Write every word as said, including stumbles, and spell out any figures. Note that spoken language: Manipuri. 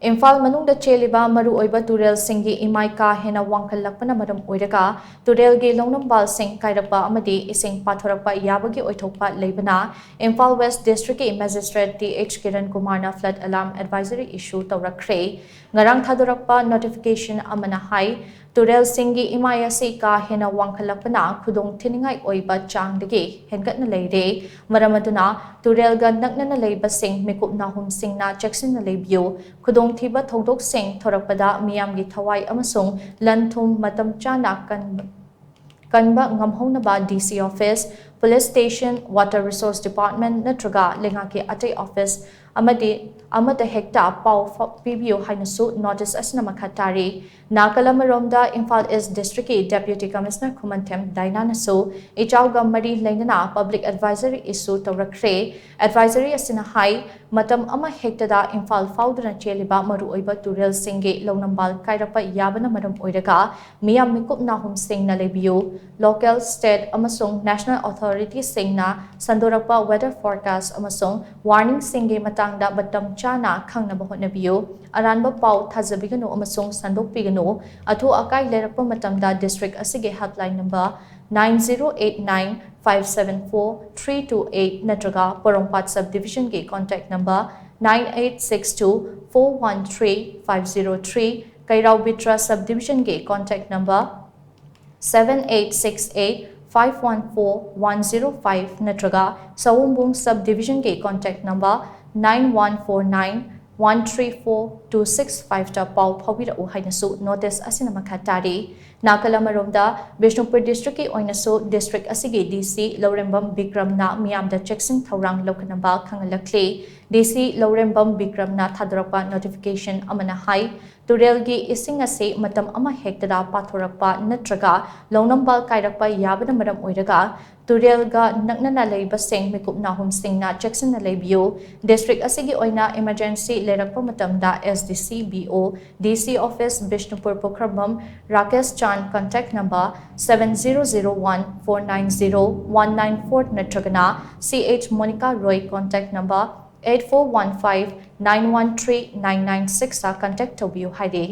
ꯏꯝꯐꯥꯜ ꯃꯅꯨꯡꯗ ꯆꯦꯜꯂꯤꯕ ꯃꯔꯨꯑꯣꯏꯕ ꯇꯨꯔꯦꯜꯁꯤꯡꯒꯤ ꯏꯃꯥꯏ ꯀꯥ ꯍꯦꯟꯅ ꯋꯥꯡꯈꯠꯂꯛꯄꯅ ꯃꯔꯝ ꯑꯣꯏꯔꯒ ꯇꯨꯔꯦꯜꯒꯤ ꯂꯧꯅꯝꯕꯥꯜꯁꯤꯡ ꯀꯥꯏꯔꯛꯄ ꯑꯃꯗꯤ ꯏꯁꯤꯡ ꯄꯥꯊꯣꯔꯛꯄ ꯌꯥꯕꯒꯤ ꯑꯣꯏꯊꯣꯛꯄ ꯂꯩꯕꯅ ꯏꯝꯐꯥꯜ ꯋꯦꯁ ꯗꯤꯁꯇ꯭ꯔꯤꯛꯀꯤ ꯃꯦꯖꯤꯁꯇ꯭ꯔꯦꯠ ꯇꯤ ꯑꯦꯆ ꯀꯤꯔꯟ ꯀꯨꯃꯥꯔꯅ flood alarm advisory issue ꯇꯧꯔꯛꯈ꯭ꯔꯦ꯫ ꯉꯔꯥꯡ ꯊꯥꯗꯣꯔꯛꯄ notification ꯑꯃꯅ ꯍꯥꯏ, ꯇꯨꯔꯦꯜꯁꯤꯡꯒꯤ ꯏꯃꯥꯏ ꯑꯁꯤ ꯀꯥ ꯍꯦꯟꯅ ꯋꯥꯡꯈꯠꯂꯛꯄꯅ ꯈꯨꯗꯣꯡ ꯊꯤꯅꯤꯡꯉꯥꯏ ꯑꯣꯏꯕ ꯆꯥꯡꯗꯒꯤ ꯍꯦꯟꯒꯠꯅ ꯂꯩꯔꯦ꯫ ꯃꯔꯝ ꯑꯗꯨꯅ ꯇꯨꯔꯦꯜꯒ ꯅꯛꯅꯅ ꯂꯩꯕꯁꯤꯡ ꯃꯤꯀꯨꯞ ꯅꯥꯍꯨꯝꯁꯤꯡꯅ ꯆꯦꯛꯁꯤꯟꯅ ꯂꯩꯕꯤꯌꯨ꯫ ꯈꯨꯗꯣꯡꯊꯤꯕ ꯊꯧꯗꯣꯛꯁꯤꯡ ꯊꯣꯔꯛꯄꯗ ꯃꯤꯌꯥꯝꯒꯤ ꯊꯋꯥꯏ ꯑꯃꯁꯨꯡ ꯂꯟ ꯊꯨꯝ ꯃꯇꯝ ꯆꯥꯅ ꯀꯟꯕ ꯀꯟꯕ ꯉꯝꯍꯧꯅꯕ ꯗꯤ ꯁꯤ office, police station, water resource department ꯅꯠꯇ꯭ꯔꯒ ꯂꯩꯉꯥꯛꯀꯤ ꯑꯇꯩ office ꯑꯃꯗꯤ ꯑꯃꯠꯇ ꯍꯦꯛꯇ ꯄꯥꯎ ꯐ-, ꯄꯤꯕꯤꯌꯨ ꯍꯥꯏꯅꯁꯨ notice ꯑꯁꯤꯅ ꯃꯈꯥ ꯇꯥꯔꯤ꯫ ꯅꯥꯀꯜ ꯑꯃꯔꯣꯝꯗ ꯏꯝꯐꯥꯜ ꯏꯁ ꯗꯤꯁꯇ꯭ꯔꯤꯛꯀꯤ ꯗꯦꯄ꯭ꯌꯨꯇꯤ ꯀꯃꯤꯁꯅꯔ ꯈꯨꯃꯟꯊꯦꯝ ꯗꯥꯏꯅꯥꯅꯁꯨ ꯏꯆꯥꯎꯒ ꯃꯔꯤ ꯂꯩꯅꯅ public advisory issue ꯇꯧꯔꯛꯈ꯭ꯔꯦ꯫ Advisory ꯑꯁꯤꯅ ꯍꯥꯏ, ꯃꯇꯝ ꯑꯃ ꯍꯦꯛꯇꯗ ꯏꯝꯐꯥꯜ ꯐꯥꯎꯗꯨꯅ ꯆꯦꯜꯂꯤꯕ ꯃꯔꯨꯑꯣꯏꯕ ꯇꯨꯔꯦꯜꯁꯤꯡꯒꯤ ꯂꯧꯅꯝꯕꯥꯜ ꯀꯥꯏꯔꯛꯄ ꯌꯥꯕꯅ ꯃꯔꯝ ꯑꯣꯏꯔꯒ ꯃꯤꯌꯥꯝ ꯃꯤꯀꯨꯞ ꯅꯥꯍꯨꯝꯁꯤꯡꯅ ꯂꯩꯕꯤꯌꯨ꯫ Local, state ꯑꯃꯁꯨꯡ national authorityꯁꯤꯡꯅ ꯁꯟꯗꯣꯔꯛꯄ weather forecast ꯑꯃꯁꯨꯡ warningꯁꯤꯡꯒꯤ ꯃꯇꯥꯡꯗ ꯃꯇꯝ ꯆꯥꯅ ꯈꯪꯅꯕ ꯍꯣꯠꯅꯕꯤꯌꯨ꯫ ꯑꯔꯥꯟꯕ ꯄꯥꯎ ꯊꯥꯖꯕꯤꯒꯅꯨ ꯑꯃꯁꯨꯡ ꯁꯟꯗꯣꯛꯄꯤꯒꯅꯨ꯫ ꯑꯊꯨ ꯑꯀꯥꯏ ꯂꯩꯔꯛꯄ ꯃꯇꯝꯗ ꯗꯤꯁꯇ꯭ꯔꯤꯛ ꯑꯁꯤꯒꯤ helpline number nine zero eight nine five seven four three two eight ꯅꯠꯇ꯭ꯔꯒ ꯄꯣꯔꯣꯝꯄꯥꯠ sub divisionꯒꯤ contact number nine eight six two four one three five zero three, ꯀꯩꯔꯥꯎ ꯕꯤꯇ꯭ꯔ sub divisionꯒꯤ contact number seven eight six eight five one four one zero five ꯅꯠꯇ꯭ꯔꯒ ꯁꯑꯣꯝꯕꯨꯡ sub divisionꯒꯤ contact number nine one four nine one three four two six fiveꯇ ꯄꯥꯎ ꯐꯥꯎꯕꯤꯔꯛꯎ ꯍꯥꯏꯅꯁꯨ notice ꯑꯁꯤꯅ ꯃꯈꯥ ꯇꯥꯔꯤ꯫ ꯅꯥꯀꯜ ꯑꯃꯔꯣꯝꯗ ꯕꯤꯁꯅꯨꯄꯨꯔ ꯗꯤꯁꯇ꯭ꯔꯤꯛꯀꯤ ꯑꯣꯏꯅꯁꯨ ꯗꯤꯁꯇ꯭ꯔꯤꯛ ꯑꯁꯤꯒꯤ ꯗꯤ ꯁꯤ ꯂꯧꯔꯦꯝꯕꯝ ꯕꯤꯀ꯭ꯔꯝꯅ ꯃꯤꯌꯥꯝꯗ ꯆꯦꯛꯁꯤꯟ ꯊꯧꯔꯥꯡ ꯂꯧꯈꯠꯅꯕ ꯈꯪꯍꯜꯂꯛꯂꯤ꯫ ꯗꯤ ꯁꯤ ꯂꯧꯔꯦꯝꯕꯝ ꯕꯤꯀ꯭ꯔꯝꯅ ꯊꯥꯗꯣꯔꯛꯄ notification ꯑꯃꯅ ꯍꯥꯏ, ꯇꯨꯔꯦꯜꯒꯤ ꯏꯁꯤꯡ ꯑꯁꯤ ꯃꯇꯝ ꯑꯃ ꯍꯦꯛꯇꯗ ꯄꯥꯊꯣꯔꯛꯄ ꯅꯠꯇ꯭ꯔꯒ ꯂꯧꯅꯝꯕꯥꯜ ꯀꯥꯏꯔꯛꯄ ꯌꯥꯕꯅ ꯃꯔꯝ ꯑꯣꯏꯔꯒ ꯇꯨꯔꯦꯜꯒ ꯅꯛꯅꯅ ꯂꯩꯕꯁꯤꯡ ꯃꯤꯀꯨꯞ ꯅꯥꯍꯨꯝꯁꯤꯡꯅ ꯆꯦꯛꯁꯤꯟꯅ ꯂꯩꯕꯤꯌꯨ꯫ ꯗꯤꯁꯇ꯭ꯔꯤꯛ ꯑꯁꯤꯒꯤ ꯑꯣꯏꯅ emergency ꯂꯩꯔꯛꯄ ꯃꯇꯝꯗ ꯑꯦꯁ ꯗꯤ ꯁꯤ, ꯕꯤ ꯑꯣ, ꯗꯤ ꯁꯤ office ꯕꯤꯁꯅꯨꯄꯨꯔ ꯄꯨꯈ꯭ꯔꯝꯕꯝ ꯔꯥꯀꯦꯁ ꯆꯥꯟ, contact number seven zero zero one four nine zero one nine four ꯅꯠꯇ꯭ꯔꯒꯅ C H Monika Roy, contact number eight four one five nine one three nine nine six ꯇ contact ꯇꯧꯕꯤꯌꯨ ꯍꯥꯏꯔꯤ꯫